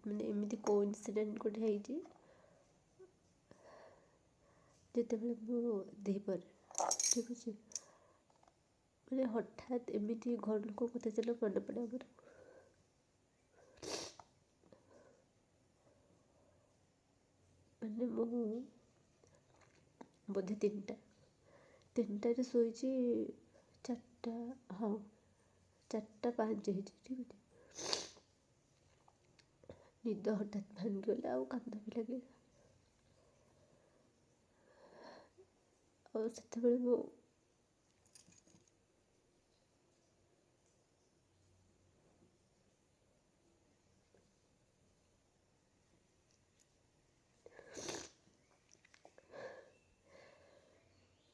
ମାନେ ଏମିତି କୋଇନ୍ସିଡେଣ୍ଟ ଗୋଟେ ହେଇଛି ଯେତେବେଳେ ମୁଁ ଦ୍ୱିପହରେ, ଠିକ୍ ଅଛି, ମାନେ ହଠାତ୍ ଏମିତି ଘର ଲୋକଙ୍କ କଥା ଯେତେବେଳେ ମନେ ପଡ଼େ ଆମର, ମାନେ ମୁଁ ବୋଧେ 3ଟାରେ ଶୋଇଛି, 4ଟା, ହଁ 4ଟା 5 ହେଇଛି, ଠିକ୍ ଅଛି। ନିଦ ହଠାତ୍ ଭାଙ୍ଗିଗଲା ଆଉ କାନ୍ଦ ବି ଲାଗିଲା। ଆଉ ସେତେବେଳେ ମୁଁ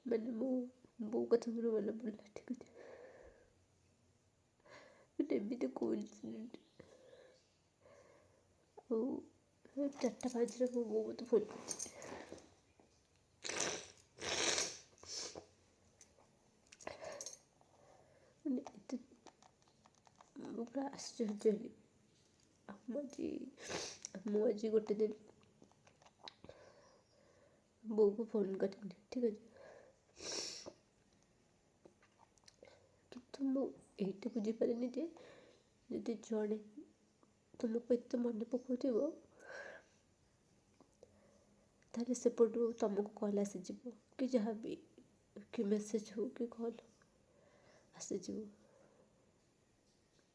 ମାନେ ମୁଁ ବୋଉ କଥା ମୋର ମନେ ପଡ଼ିଲା, ଠିକ୍ ଅଛି। ମାନେ ଏମିତି କୋଇନ୍ସିଡେଣ୍ଟ। ଆଉ 4ଟା 5ରେ ମୋ ବୋଉ ମୋତେ ଫୋନ୍ କରିଛି। ମାନେ ଏତେ ମୁଁ ପୁରା ଆଶ୍ଚର୍ଯ୍ୟ ହେଲି। ଆଉ ମୁଁ ଆଜି ଗୋଟେ ଦିନ ବୋଉକୁ ଫୋନ୍ କରିନି, ଠିକ୍ ଅଛି। କିନ୍ତୁ ମୁଁ ଏଇଟା ବୁଝିପାରିନି ଯେ ଯଦି ଜଣେ ତୁମକୁ ଏତେ ମନେ ପକାଉଥିବ, ତାହେଲେ ସେପଟୁ ତୁମକୁ କଲ୍ ଆସିଯିବ କି ଯାହା ବି କି ମେସେଜ୍ ହଉ କି କଲ୍ ଆସିଯିବ।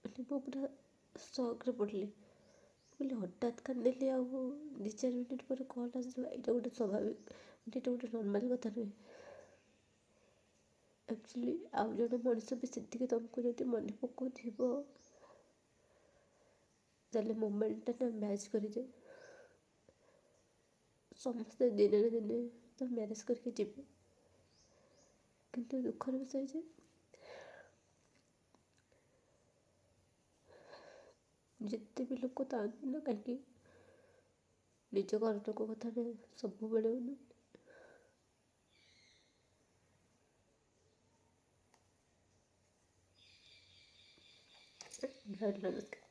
ମାନେ ମୁଁ ପୁରା ସକ୍ରେ ପଡ଼ିଲି। ମୁଁ କହିଲି ହଠାତ୍ କାନ୍ଦିଲି ଆଉ 2-4 ମିନିଟ୍ ପରେ କଲ୍ ଆସିଯିବ, ଏଇଟା ଗୋଟେ ସ୍ୱାଭାବିକ, ଏଇଟା ଗୋଟେ ନର୍ମାଲ୍ କଥା ନୁହେଁ। ଆକ୍ଚୁଆଲି ଆଉ ଜଣେ ମଣିଷ ବି ସେତିକି ତୁମକୁ ଯଦି ମନେ ପକାଉଥିବ, ତାହେଲେ ମୋମେଣ୍ଟଟା ନା ମ୍ୟାଚ୍ କରିଯାଏ। ସମସ୍ତେ ଦିନେ ନା ଦିନେ ତ ମ୍ୟାରେଜ୍ କରିକି ଯିବେ, କିନ୍ତୁ ଦୁଃଖର ବିଷୟ ଯେ ଯେତେ ବି ଲୋକ ଥାଆନ୍ତୁ ନା କାହିଁକି, ନିଜ ଘର ଲୋକ କଥା ସବୁବେଳେ ନମସ୍କାର।